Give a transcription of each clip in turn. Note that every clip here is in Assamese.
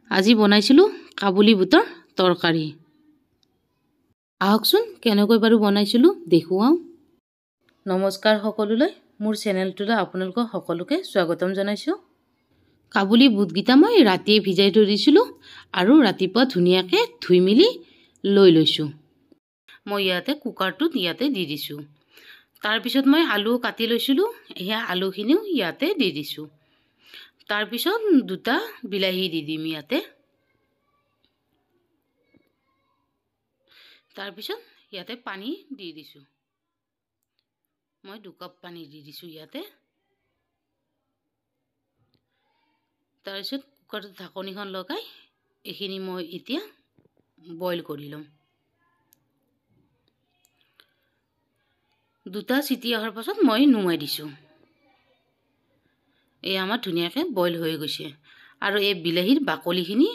আজি বনাইছিলোঁ কাবুলি বুটৰ তৰকাৰী। আহকচোন কেনেকৈ বাৰু বনাইছিলোঁ দেখুৱাওঁ। নমস্কাৰ সকলোলৈ, মোৰ চেনেলটোলৈ আপোনালোকক সকলোকে স্বাগতম জনাইছোঁ। কাবুলি বুটকেইটা মই ৰাতিয়ে ভিজাই থৈ দিছিলোঁ আৰু ৰাতিপুৱা ধুনীয়াকৈ ধুই মেলি লৈ লৈছোঁ। মই ইয়াতে কুকাৰটোত ইয়াতে দি দিছোঁ। তাৰপিছত মই আলু কাটি লৈছিলোঁ, সেয়া আলুখিনিও ইয়াতে দি দিছোঁ। তাৰপিছত দুটা বিলাহী দি দিম ইয়াতে। তাৰপিছত ইয়াতে পানী দি দিছোঁ, মই 2 কাপ পানী দি দিছোঁ ইয়াতে। তাৰপিছত কুকাৰটোত ঢাকনিখন লগাই এইখিনি মই এতিয়া বইল কৰি ল'ম। 2টা চিটি অহাৰ পাছত মই নুমাই দিছোঁ। এই আমাৰ ধুনীয়াকৈ বইল হৈ গৈছে। আৰু এই বিলাহীৰ বাকলিখিনি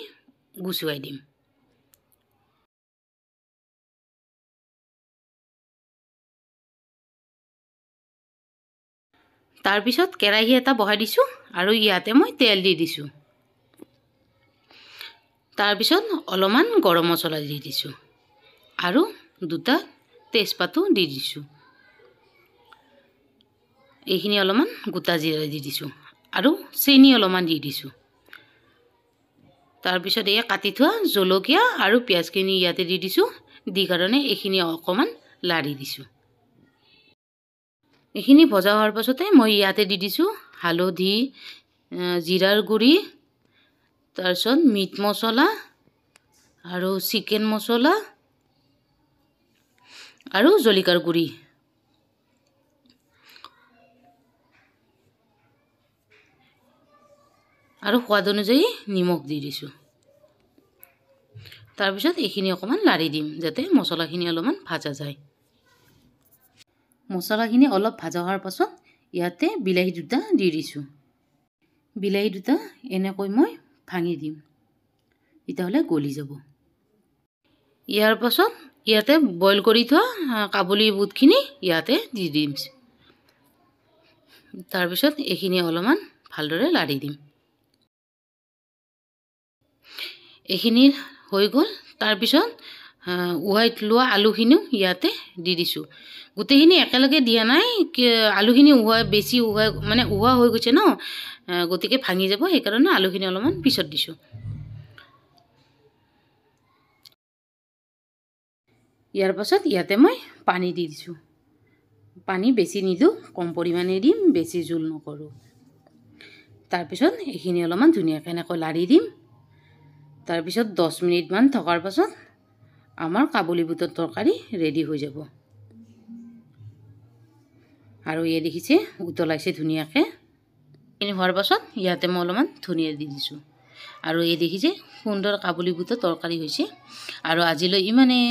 গুচুৱাই দিম। তাৰপিছত কেৰাহী এটা বহাই দিছোঁ আৰু ইয়াতে মই তেল দি দিছোঁ। তাৰপিছত অলপমান গৰম মছলা দি দিছোঁ আৰু 2টা তেজপাতো দি দিছোঁ। এইখিনি অলপমান গোটা জিৰা দি দিছোঁ আৰু চেনি অলপমান দি দিছোঁ। তাৰপিছত এই কাটি থোৱা জলকীয়া আৰু পিঁয়াজখিনি ইয়াতে দি দিছোঁ, দি কাৰণে এইখিনি অকণমান লাৰি দিছোঁ। এইখিনি ভজা হোৱাৰ পাছতে মই ইয়াতে দি দিছোঁ হালধি, জিৰাৰ গুড়ি, তাৰপিছত মিট মছলা আৰু চিকেন মছলা আৰু জলকীয়াৰ গুড়ি। আৰু সোৱাদ অনুযায়ী নিমখ দি দিছোঁ। তাৰপিছত এইখিনি অকণমান লাৰি দিম যাতে মছলাখিনি অলপমান ভাজা যায়। মছলাখিনি অলপ ভাজা হোৱাৰ পাছত ইয়াতে বিলাহী 2টা দি দিছোঁ। বিলাহী 2টা এনেকৈ মই ভাঙি দিম, তেতিয়াহ'লে গলি যাব। ইয়াৰ পাছত ইয়াতে বইল কৰি থোৱা কাবুলি বুটখিনি ইয়াতে দি দিম। তাৰপিছত এইখিনি অলপমান ভালদৰে লাৰি দিম। এইখিনি হৈ গ'ল। তাৰপিছত উহাই লোৱা আলুখিনিও ইয়াতে দি দিছোঁ। গোটেইখিনি একেলগে দিয়া নাই, আলুখিনি উহাই বেছি উহাই মানে উহা হৈ গৈছে ন, গতিকে ভাঙি যাব, সেইকাৰণে আলুখিনি অলপমান পিছত দিছোঁ। ইয়াৰ পাছত ইয়াতে মই পানী দি দিছোঁ। পানী বেছি নিদিওঁ, কম পৰিমাণে দিম, বেছি জোল নকৰোঁ। তাৰপিছত এইখিনি অলপমান ধুনীয়াকৈ এনেকৈ লাৰি দিম। তাৰপিছত 10 মিনিটমান থকাৰ পাছত আমাৰ কাবুলি বুটৰ তৰকাৰী ৰেডি হৈ যাব। আৰু এই দেখিছে উতলাইছে ধুনীয়াকৈ। এইখিনি হোৱাৰ পাছত ইয়াতে মই অলপমান ধনিয়া দি দিছোঁ। আৰু এই দেখিছে সুন্দৰ কাবুলি বুটৰ তৰকাৰী হৈছে। আৰু আজিলৈ ইমানেই।